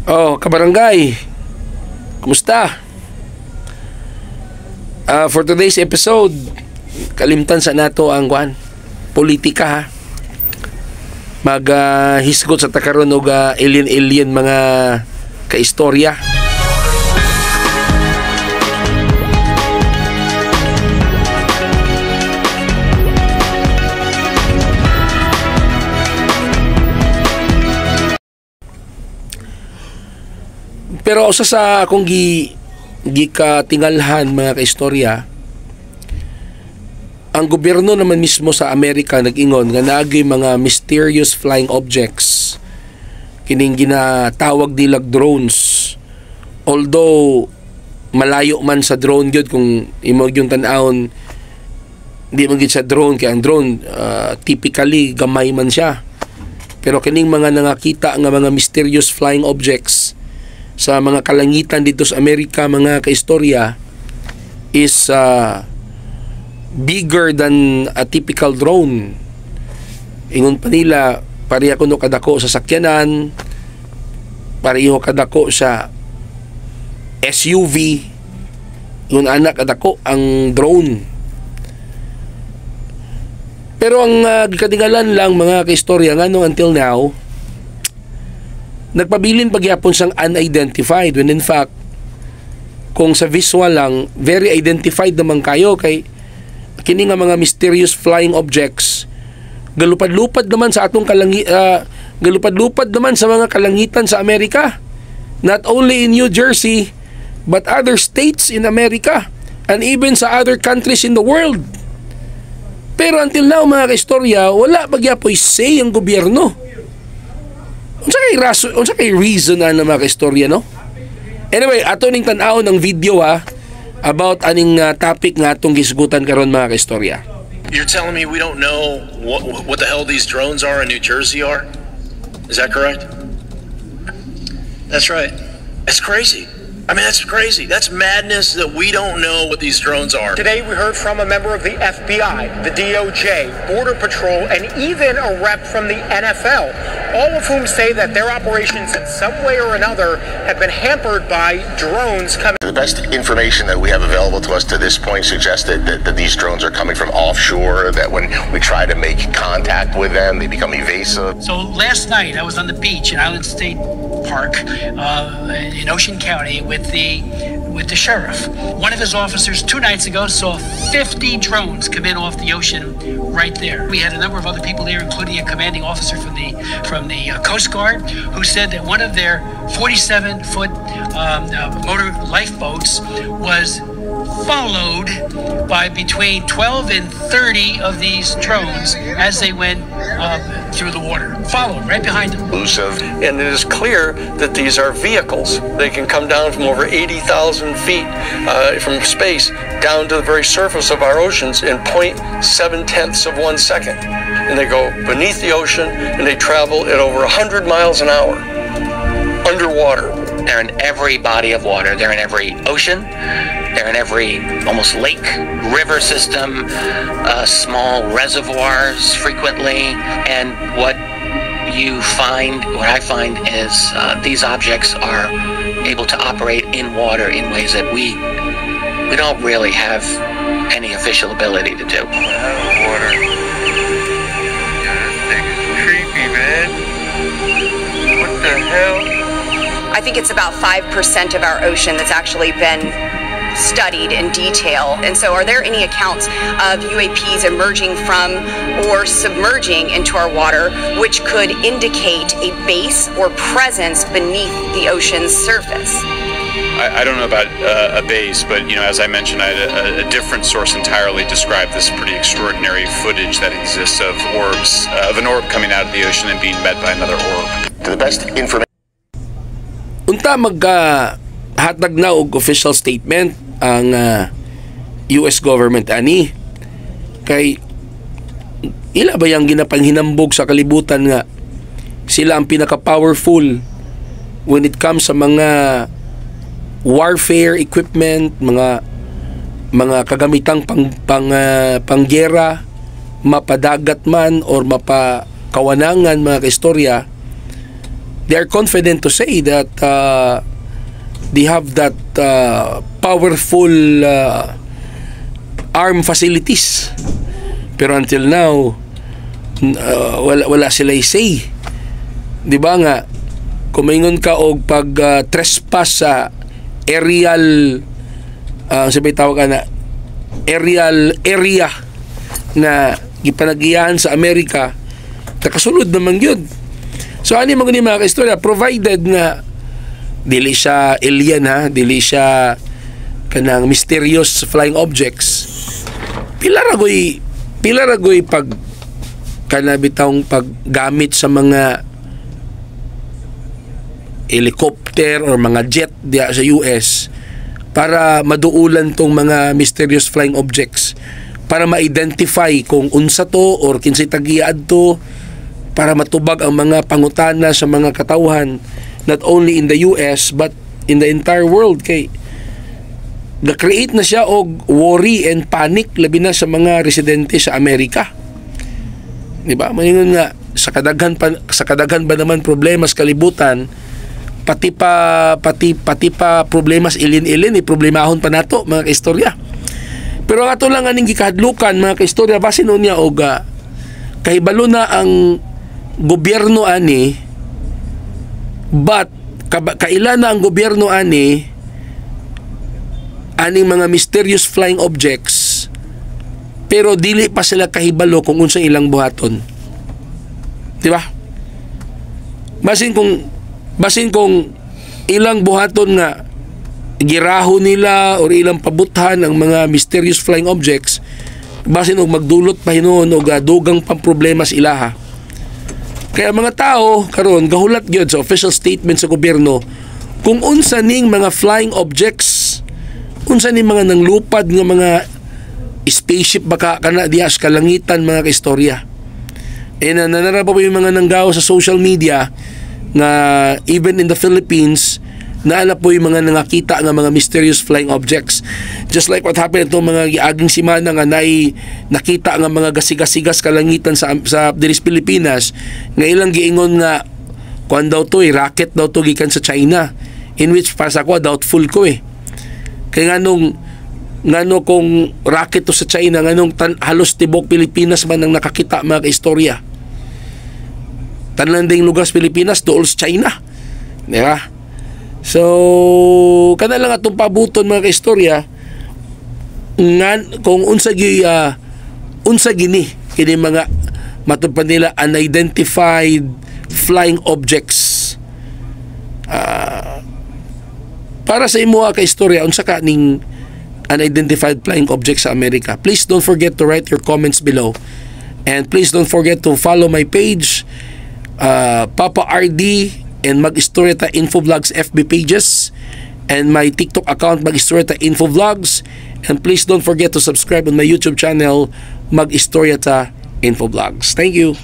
Oh, kabarangay. Kumusta? For today's episode, kalimtan sa nato ang kwan, politika ha. Mag hisgot sa takaron og alien-alien mga kaistorya. Pero usa sa akong gikatingalhan mga kaistorya, ang gobyerno naman mismo sa Amerika nag-ingon nga naagay mga mysterious flying objects kining ginatawag nilag drones. Although malayo man sa drone gyud, kung imo gyud tan-awon di man gyud sa drone, kay ang drone typically gamay man siya. Pero kining mga nangakita nga mga mysterious flying objects sa mga kalangitan dito sa Amerika mga kaistorya is bigger than a typical drone. Ingon pa nila, pareha kuno kadako sa sakyanan, pareho kadako sa SUV, ingon anak kadako ang drone. Pero ang gikatingalan lang mga kaistorya ngano until now nagpabilin pagyapon siyang unidentified, when in fact kung sa visual lang very identified naman kayo, kay kini nga mga mysterious flying objects galupad-lupad naman sa atong galupad-lupad naman sa mga kalangitan sa Amerika, not only in New Jersey but other states in America and even sa other countries in the world. Pero until now mga kaistorya, wala pagyapoy say ang gobyerno. Unsa kay rason, unsa kay reason na mga kaistorya, no? Anyway, ato ning tan-awon ang video ha about aning topic nga atong gisgutan karon mga kaistorya. You're telling me we don't know what the hell these drones are in New Jersey are? Is that correct? That's right. That's crazy. I mean, that's crazy. That's madness that we don't know what these drones are. Today, we heard from a member of the FBI, the DOJ, Border Patrol, and even a rep from the NFL, all of whom say that their operations in some way or another have been hampered by drones coming. The best information that we have available to us to this point suggests that these drones are coming from offshore, that when we try to make contact with them, they become evasive. So last night, I was on the beach in Island State Park in Ocean County with the sheriff. One of his officers 2 nights ago saw 50 drones come in off the ocean right there. We had a number of other people there, including a commanding officer from the Coast Guard, who said that one of their 47-foot motor lifeboats was followed by between 12 and 30 of these drones as they went through the water, followed right behind them. Elusive. And it is clear that these are vehicles. They can come down from over 80,000 feet from space down to the very surface of our oceans in 0.7 of 1 second. And they go beneath the ocean and they travel at over 100 miles an hour underwater. They're in every body of water. They're in every ocean. They're in every almost lake, river system, small reservoirs frequently. And what you find, what I find is these objects are able to operate in water in ways that we don't really have any official ability to do. Water. Yeah, this thing is creepy, man. What the hell? I think it's about 5% of our ocean that's actually been studied in detail. And so are there any accounts of UAPs emerging from or submerging into our water, which could indicate a base or presence beneath the ocean's surface? I don't know about a base, but you know, as I mentioned, I had a different source entirely describe this pretty extraordinary footage that exists of orbs, of an orb coming out of the ocean and being met by another orb. To the best information. Unta maghatag na og official statement ang US government ani, kay ila ba yang ginapanghinambog sa kalibutan nga sila ang pinaka-powerful when it comes sa mga warfare equipment, mga kagamitang panggera, mapadagat man or mapakawanangan mga kaistorya. They are confident to say that they have that powerful arm facilities. Pero until now, wala sila say. Di ba nga kung maingon ka og pag trespass sa aerial, sabay tawag ka na aerial area na gipanagiyahan sa Amerika, nakasulod naman yun. So ani mo gani, mga kaistorya, provided nga dili siya alien ha, dili siya kanang mysterious flying objects. Pila ra goy pag kana bitawng paggamit sa mga helicopter or mga jet diya sa US para maduulan tong mga mysterious flying objects, para ma-identify kung unsa to or kinsay tagiya adto, para matubag ang mga pangutana sa mga katawhan not only in the US but in the entire world, kay ga-create na siya og worry and panic, labi na sa mga residente sa Amerika. Di ba? Maingon nga sa kadaghan ba naman problema sa kalibutan, pati pa problema sa alien-alien eh, problemahon pa nato, mga kaistorya. Pero ang ato lang aning gikahadlukan, mga kaistorya, basin unya og kahibalo na ang gobyerno ani, but kaila na ang gobyerno ani aning mga mysterious flying objects, pero dili pa sila kahibalo kung unsa ilang buhaton. Di ba? Basin kung ilang buhaton nga giraho nila or ilang pabuthan ang mga mysterious flying objects, basin og magdulot pa hinuon og dugang pang problema sa ilaha. Kaya mga tao karon gahulat gyud sa official statement sa gobyerno kung unsa ning mga flying objects, unsa ning mga nanglupad nga mga spaceship baka kana diha sa kalangitan, mga kaistorya. E na nanara pa po yung mga nanggaw sa social media nga even in the Philippines naala po yung mga nangakita nga mga mysterious flying objects, just like what happened itong mga giaging simana nga naay nakita nga mga gasigasigas kalangitan sa diri sa Pilipinas, nga ilang giingon nga kuan daw to eh, rocket daw to gikan sa China, in which para sa ako, doubtful ko eh, kay nganong ngano kung rocket to sa China, nganong halos tibok Pilipinas man ang nakakita, mga kaistorya? Tanan ding lugar sa Pilipinas duol sa China, di ba? So kana lang atong pabuton, mga kaistorya, nga kung unsa gini kini mga matud pa nila unidentified flying objects. Para sa imo ka istorya, unsa ka ning unidentified flying objects sa Amerika? Please don't forget to write your comments below and please don't forget to follow my page, Papa RD and Mag-Istorya Ta Info Vlogs FB pages and my TikTok account, Mag-Istorya Ta Info Vlogs, and please don't forget to subscribe on my YouTube channel, Mag-Istorya Ta Info Vlogs. Thank you.